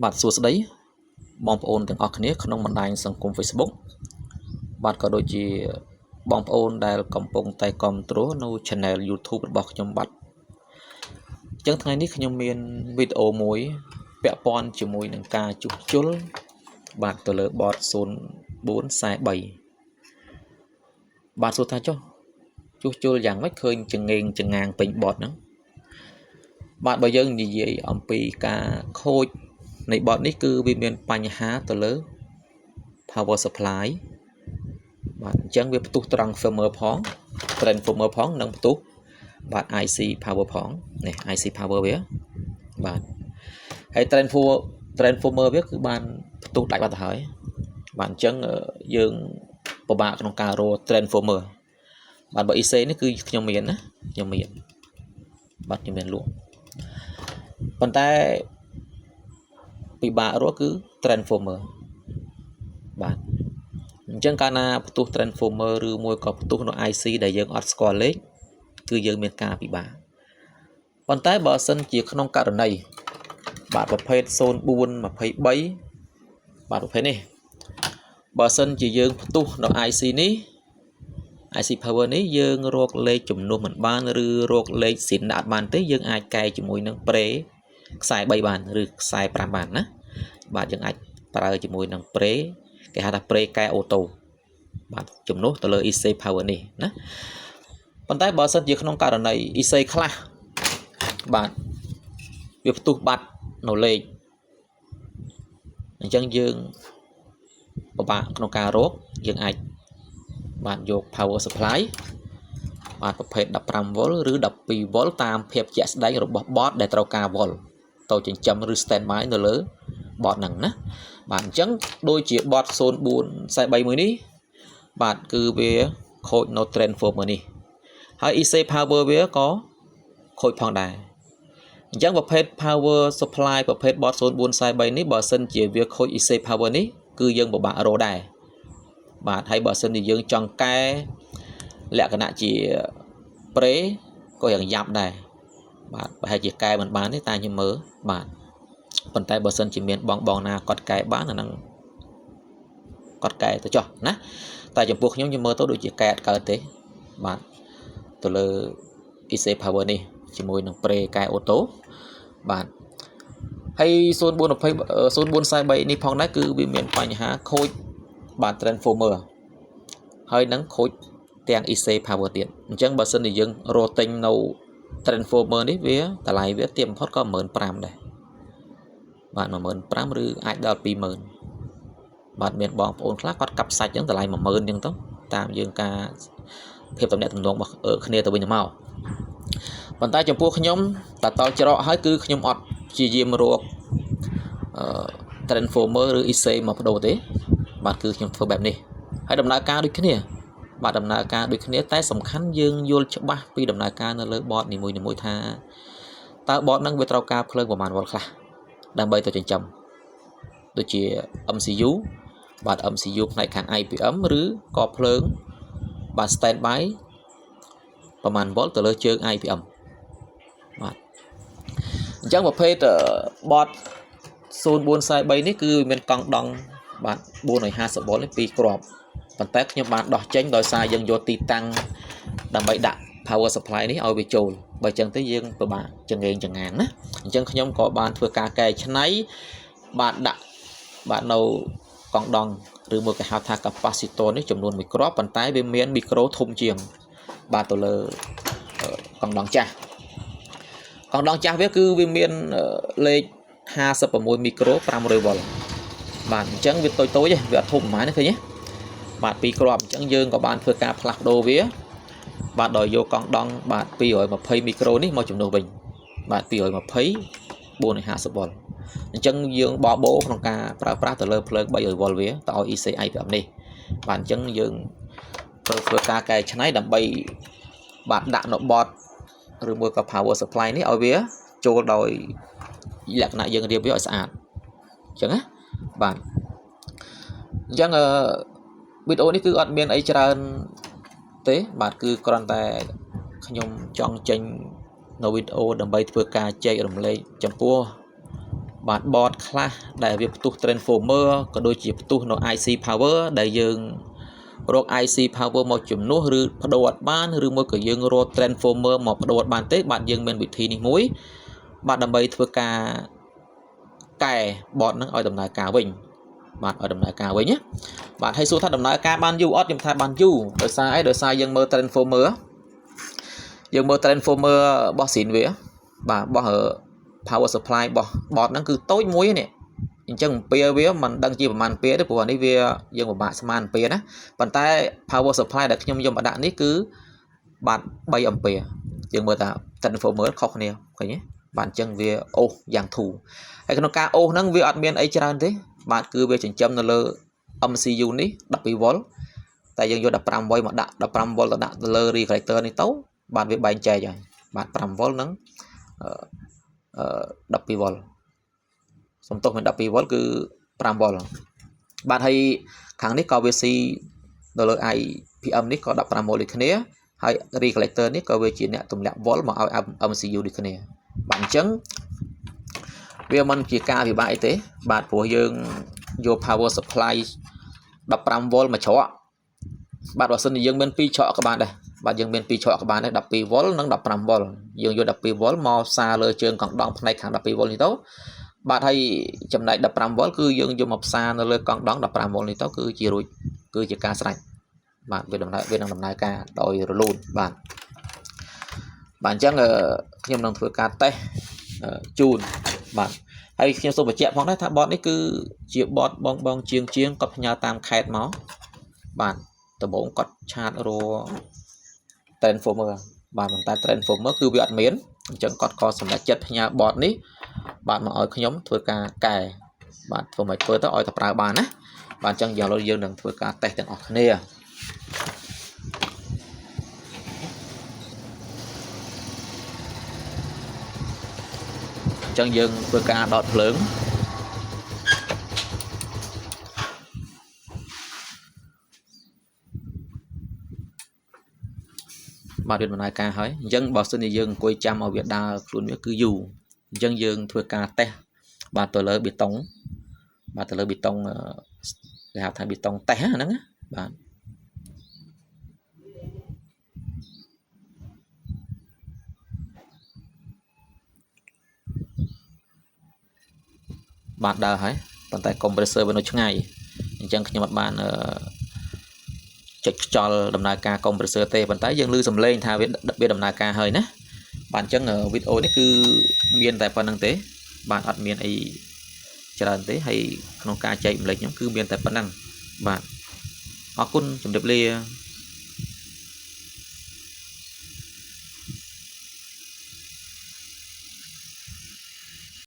បាទសួស្តីបងប្អូនទាំងអស់គ្នាក្នុងបណ្ដាញសង្គម Facebook បាទក៏ដូចជាបងប្អូនដែលកំពុងតែគ្រប់គ្រងនៅ Channel YouTube របស់ខ្ញុំបាទអញ្ចឹងថ្ងៃនេះខ្ញុំមានវីដេអូមួយពាក់ព័ន្ធជាមួយនឹងការជួសជុលបាទទៅលើ board 0443បាទសួរថាចុះជួសជុលយ៉ាងម៉េចឃើញចងេងចងាងពេញ board ហ្នឹងបាទបើយើងនិយាយអំពីការខូចនៃ board នេះគឺវាមានបញ្ហាទៅលើ power supply បាទអញ្ចឹងវាផ្ទុះត្រង់ firmware ផង transformer ផងនិងផ្ទុះបាទ IC power ផងនេះ IC power វាបាទហើយ transformer វាគឺបានផ្ទុះដាច់បាត់ទៅហើយបាទអញ្ចឹងយើងពិបាកក្នុងការរក transformer បាទបើ IC នេះគឺខ្ញុំមានណាខ្ញុំមានបាទខ្ញុំមានលក់ប៉ុន្តែពិបាករកគឺ transformer បាទអញ្ចឹងកាលណាផ្ទុះ transformer ឬមួយក៏ផ្ទុះនៅ IC ដែលយើងអត់ស្គាល់លេខគឺយើងមានការពិបាកប៉ុន្តែបើសិនជាក្នុងករណីបាទប្រភេទ0423បាទប្រភេទនេះបើសិនជាយើងផ្ទុះនៅ IC នេះ IC power នេះយើងរកលេខចំនួនមិនបានឬរកលេខស៊ីនអត់បានទេយើងអាចកែជាមួយនឹង pre ខ្សែ3បានឬខ្សែ5បានណាបាទយើងអាចប្រើជាមួយនឹង pre គេហៅថា pre កែ auto បាទជំនួសទៅលើ IC power នេះណាប៉ុន្តែបើសិនជាក្នុងករណី IC ខ្លះបាទវាផ្ទុះបាត់នៅលេខអញ្ចឹងយើងពិបាកក្នុងការរកយើងអាចបាទយក power supply បាទប្រភេទ15 V ឬ12 V តាមភាពជាក់ស្ដែងរបស់ board ដែលត្រូវការ V ទៅចិញ្ចឹមឬ standby នៅលើ board ហ្នឹងណាបាទអញ្ចឹងដូចជា board 0443មួយនេះបាទគឺវាខូចនៅ transformer នេះហើយ IC power វាក៏ខូចផងដែរអញ្ចឹងប្រភេទ power supply ប្រភេទ board 0443នេះបើសិនជាវាខូច IC power នេះគឺយើងពិបាករកដែរបាទហើយបើសិនជាយើងចង់កែលក្ខណៈជា pre ក៏យ៉ាងយ៉ាប់ដែរបាទប្រហែលជាកែមិនបានទេតែខ្ញុំមើលបាទប៉ុន្តែបើសិនជាមានបងបងណាគាត់កែបានអាហ្នឹងគាត់កែទៅចុះណាតែចំពោះខ្ញុំខ្ញុំមើលទៅដូចជាកែអត់កើតទេបាទទៅលើ IC power នេះជាមួយនឹង pre កែ auto បាទហើយ0420 0443នេះផងដែរគឺវាមានបញ្ហាខូចបាទ transformer ហើយនឹងខូចទាំង IC power ទៀតអញ្ចឹងបើសិនជាយើងរកទិញនៅ transformer នេះវាតម្លៃវាទាបបំផុតក៏15000ដែរបាទ15000ឬអាចដល់20000បាទមានបងប្អូនខ្លះគាត់កាប់សាច់អញ្ចឹងតម្លៃ10000អញ្ចឹងទៅតាមយើងការភាពតំណាក់តំណងរបស់គ្នាទៅវិញទៅមកប៉ុន្តែចំពោះខ្ញុំតតល់ច្រកហើយគឺខ្ញុំអត់ព្យាយាមរកអឺ transformer ឬ IC មកបដូរទេបាទគឺខ្ញុំធ្វើបែបនេះហើយដំណើរការដូចគ្នាបាទដំណើរការដូចគ្នាតែសំខាន់យើងយល់ច្បាស់ពីដំណើរការនៅលើ board នីមួយៗថាតើ board ហ្នឹងវាត្រូវការភ្លើងប្រមាណវ៉ុលខ្លះដើម្បីទៅចិញ្ចឹមដូចជា MCU បាទ MCU ផ្នែកខាង IPM ឬក៏ភ្លើងបាទ standby ប្រមាណវ៉ុលទៅលើជើង IPM បាទអញ្ចឹងប្រភេទ board 0443នេះគឺមានកង់ដង់បាទ450វ៉ុលនេះពីរគ្រាប់ប៉ុន្តែខ្ញុំបានដោះចេញដោយសារយើងយកទីតាំងដើម្បីដាក់ power supply នេះឲ្យវាចូលបើចឹងទៅយើងពិបាកចងេងចងាងណាអញ្ចឹងខ្ញុំក៏បានធ្វើការកែច្នៃបាទដាក់បាទនៅកង់ដង់ឬមួយគេហៅថា capacitor នេះចំនួនមួយគ្រាប់ប៉ុន្តែវាមានមីក្រូធំជាងបាទទៅលើកង់ដង់ចាស់កង់ដង់ចាស់វាគឺវាមានលេខ56មីក្រូ500វ៉ុលបាទអញ្ចឹងវាតូចតូចទេវាអត់ធំប៉ុន្មានទេឃើញទេបាទពីរគ្រាប់អញ្ចឹងយើងក៏បានធ្វើការផ្លាស់ប្ដូរវាបាទដោយយកកង់ដង់បាទ220មីក្រូនេះមកជំនួសវិញបាទ220 450វ៉ុលអញ្ចឹងយើងបបោក្នុងការប្រើប្រាស់ទៅលើភ្លើង300វ៉ុលវាទៅឲ្យ IC IPM នេះបាទអញ្ចឹងយើងត្រូវធ្វើការកែច្នៃដើម្បីបាទដាក់នៅ board ឬមួយក៏ power supply នេះឲ្យវាចូលដោយលក្ខណៈយើងរៀបវាឲ្យស្អាតអញ្ចឹងណាបាទអញ្ចឹងអឺវីដេអូនេះគឺអត់មានអីច្រើនទេបាទគឺគ្រាន់តែខ្ញុំចង់ចេញនៅវីដេអូដើម្បីធ្វើការចែករំលែកចំពោះ បាទ board ខ្លះដែលវាផ្ទុះ transformer ក៏ដូចជាផ្ទុះនៅ IC power ដែលយើងរក IC power មកជំនួសឬបដូរអត់បានឬមួយក៏យើងរក transformer មកបដូរអត់បានទេបាទយើងមានវិធីនេះមួយបាទដើម្បីធ្វើការកែ board ហ្នឹងឲ្យដំណើរការវិញបាទឲ្យដំណើរការវិញណាបាទហើយសួរថាដំណើរការបានយូរអត់ខ្ញុំថាបានយូរដោយសារអីដោយសារយើងមើល transformer យើងមើល transformer របស់ស៊ីនវាបាទរបស់ power supply របស់ board ហ្នឹងគឺតូចមួយនេះអញ្ចឹងអំពែវាមិនដឹងជាប្រមាណអំពែទេព្រោះអានេះវាយើងពិបាកស្មានអំពែណាប៉ុន្តែ power supply ដែលខ្ញុំយកមកដាក់នេះគឺបាទ3អំពែយើងមើលថា transformer ខុសគ្នាឃើញទេបាទអញ្ចឹងវាអូសយ៉ាងធូរហើយក្នុងការអូសហ្នឹងវាអត់មានអីច្រើនទេបាទគឺវាចិញ្ចឹមនៅលើ MCU នេះ12 V តែយើងយក15 V មកដាក់15 V ទៅដាក់ទៅលើ regulator នេះទៅបាទវាបែងចែកហើយបាទ5 V និង12 V សំទោសមិន12 V គឺ5 V បាទហើយខាងនេះក៏វាស៊ីនៅលើ IPM នេះក៏15 V ដូចគ្នាហើយ regulator នេះក៏វាជាអ្នកទម្លាក់ volt មកឲ្យ MCU ដូចគ្នាបាទអញ្ចឹងវាមិនជាការពិបាកអីទេបាទព្រោះយើងយក power supply 15 V មកច្រកបាទបើសិនជាយើងមាន2ច្រកក៏បានដែរបាទយើងមាន2ច្រកក៏បានដែរ12 V និង15 V យើងយក12 V មកផ្សារលើជើងកង់ដង់ផ្នែកខាង12 V នេះទៅបាទហើយចំណែក15 V គឺយើងយកមកផ្សារនៅលើកង់ដង់15 V នេះទៅគឺជារួចគឺជាការស្រេចបាទវាដំណើរវានឹងដំណើរការដោយរលូនបាទបាទអញ្ចឹងខ្ញុំនឹងធ្វើការតេស្តជូនបាទហើយខ្ញុំសូមបញ្ជាក់ផងដែរថា board នេះគឺជា board បងបងជាងជាងគាត់ផ្ញើតាមខេត្តមកបាទដំបូងគាត់ chat រ transformer បាទប៉ុន្តែ transformer គឺវាអត់មានអញ្ចឹងគាត់ក៏សម្រេចចិត្តផ្ញើ board នេះបាទមកឲ្យខ្ញុំធ្វើការកែបាទធ្វើមិនធ្វើទៅឲ្យតែប្រើបានណាបាទអញ្ចឹងយ៉ាងឡូវយើងនឹងធ្វើការតេស្តទាំងអស់គ្នាអញ្ចឹងយើងធ្វើការដោតភ្លើងបាទវាដំណើរការហើយអញ្ចឹងបើសិនជាយើងអង្គុយចាំឲ្យវាដើរខ្លួនវាគឺយូរអញ្ចឹងយើងធ្វើការតេស្តបាទទៅលើបេតុងបាទទៅលើបេតុងគេហៅថាបេតុងតេស្តហ្នឹងណាបាទបាទដើរហើយប៉ុន្តែ compressor វានៅឆ្ងាយអញ្ចឹងខ្ញុំអត់បានចុចខ្យល់ដំណើរការ compressor ទេប៉ុន្តែយើងឮសំឡេងថាវាវាដំណើរការហើយណាបាទអញ្ចឹងវីដេអូនេះគឺមានតែប៉ុណ្្នឹងទេបាទអត់មានអីច្រើនទេហើយក្នុងការចែករំលែកខ្ញុំគឺមានតែប៉ុណ្្នឹងបាទអរគុណជម្រាបលា។